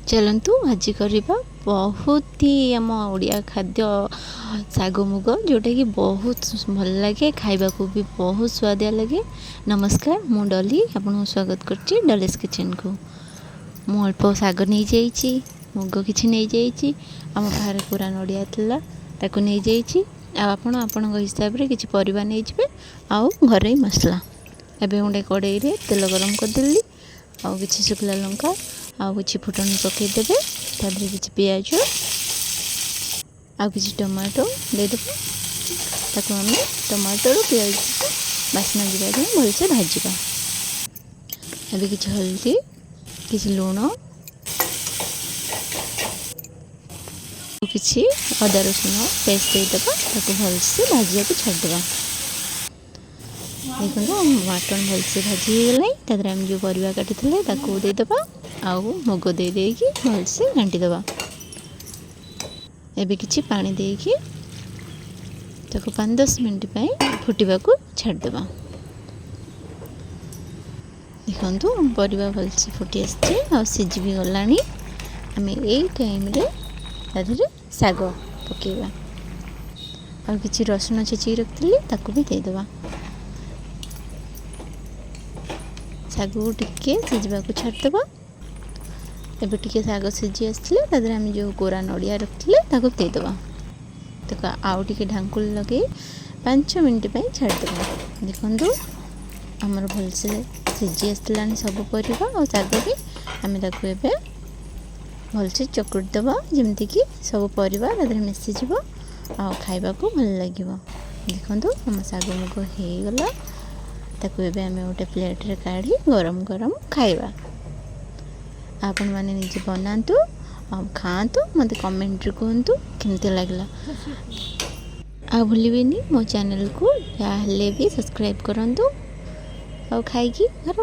ଚାଲନ୍ତୁ, ଆଜି କରିବା ବହୁତ ହି ଆମ ଓଡ଼ିଆ ଖାଦ୍ୟ ଶାଗ ମୁଗ, ଯେଉଁଟାକି ବହୁତ ଭଲ ଲାଗେ, ଖାଇବାକୁ ବି ବହୁତ ସୁଆଦିଆ ଲାଗେ। ନମସ୍କାର, ମୁଁ ଡଲି ଆପଣଙ୍କୁ ସ୍ୱାଗତ କରୁଛି ଡଲିସ୍ କିଚେନ୍କୁ। ମୁଁ ଅଳ୍ପ ଶାଗ ନେଇଯାଇଛି, ମୁଗ କିଛି ନେଇଯାଇଛି, ଆମ ପାଖରେ ପୁରା ନଡ଼ିଆ ଥିଲା, ତାକୁ ନେଇଯାଇଛି। ଆଉ ଆପଣ ଆପଣଙ୍କ ହିସାବରେ କିଛି ପରିବା ନେଇଯିବେ ଆଉ ଘରୋଇ ମସଲା। ଏବେ ଗୋଟେ କଡ଼େଇରେ ତେଲ ଗରମ କରିଦେଲି ଆଉ କିଛି ଶୁଖିଲା ଲଙ୍କା ଆଉ କିଛି ଫୁଟଣ ପକାଇଦେବେ। ତା ଦେହରେ କିଛି ପିଆଜ ଆଉ କିଛି ଟମାଟୋ ଦେଇଦେବେ। ତାକୁ ଆମେ ଟମାଟୋରୁ ପିଆଜକୁ ବାସ୍ନା ଯିବା ଯାଏଁ ଭଲସେ ଭାଜିବା। ଏବେ କିଛି ହଳଦୀ, କିଛି ଲୁଣ, କିଛି ଅଦା ରସୁଣ ପେଷ୍ଟ ଦେଇଦେବା। ତାକୁ ଭଲସେ ଭାଜିବାକୁ ଛାଡ଼ିଦେବା। ଦେଖନ୍ତୁ, ମଟନ୍ ଭଲସେ ଭାଜି ହେଇଗଲାଣି। ତା ଦେହରେ ଆମେ ଯେଉଁ ପରିବା କାଟିଥିଲେ ତାକୁ ଦେଇଦେବା ଆଉ ମୁଗ ଦେଇ ଦେଇକି ଭଲସେ ଘାଣ୍ଟିଦେବା। ଏବେ କିଛି ପାଣି ଦେଇକି ତାକୁ 5-10 ମିନିଟ୍ ପାଇଁ ଫୁଟିବାକୁ ଛାଡ଼ିଦେବା। ଦେଖନ୍ତୁ, ପରିବା ଭଲସେ ଫୁଟି ଆସିଛି ଆଉ ସିଝି ବି ଗଲାଣି। ଆମେ ଏଇ ଟାଇମ୍ରେ ତା ଦେହରେ ଶାଗ ପକାଇବା ଆଉ କିଛି ରସୁଣ ଛେଚିକି ରଖିଥିଲି, ତାକୁ ବି ଦେଇଦେବା। ଶାଗକୁ ଟିକେ ସିଝିବାକୁ ଛାଡ଼ିଦେବା। ଏବେ ଟିକେ ଶାଗ ସିଝି ଆସିଥିଲେ ତା ଦେହରେ ଆମେ ଯେଉଁ କୋରା ନଡ଼ିଆ ରଖିଥିଲେ ତାକୁ ଦେଇଦେବା। ତାକୁ ଆଉ ଟିକେ ଢାଙ୍କୁଳି ଲଗାଇ 5 ମିନିଟ୍ ପାଇଁ ଛାଡ଼ିଦେବା। ଦେଖନ୍ତୁ, ଆମର ଭଲସେ ସିଝି ଆସିଲାଣି ସବୁ ପରିବା ଆଉ ଶାଗ ବି। ଆମେ ତାକୁ ଏବେ ଭଲସେ ଚକୁଟି ଦେବା, ଯେମିତିକି ସବୁ ପରିବା ତା ଦେହରେ ମିଶିଯିବ ଆଉ ଖାଇବାକୁ ଭଲ ଲାଗିବ। ଦେଖନ୍ତୁ, ଆମ ଶାଗ ମୁଗ ହେଇଗଲା। ତାକୁ ଏବେ ଆମେ ଗୋଟେ ପ୍ଲେଟ୍ରେ କାଢ଼ି ଗରମ ଗରମ ଖାଇବା। ଆପଣମାନେ ନିଜେ ବନାନ୍ତୁ ଆଉ ଖାଆନ୍ତୁ, ମୋତେ କମେଣ୍ଟରେ କୁହନ୍ତୁ କେମିତି ଲାଗିଲା। ଆଉ ଭୁଲିବେନି, ମୋ ଚ୍ୟାନେଲକୁ ଯାହା ହେଲେ ବି ସବସ୍କ୍ରାଇବ୍ କରନ୍ତୁ ଆଉ ଖାଇକି ଘର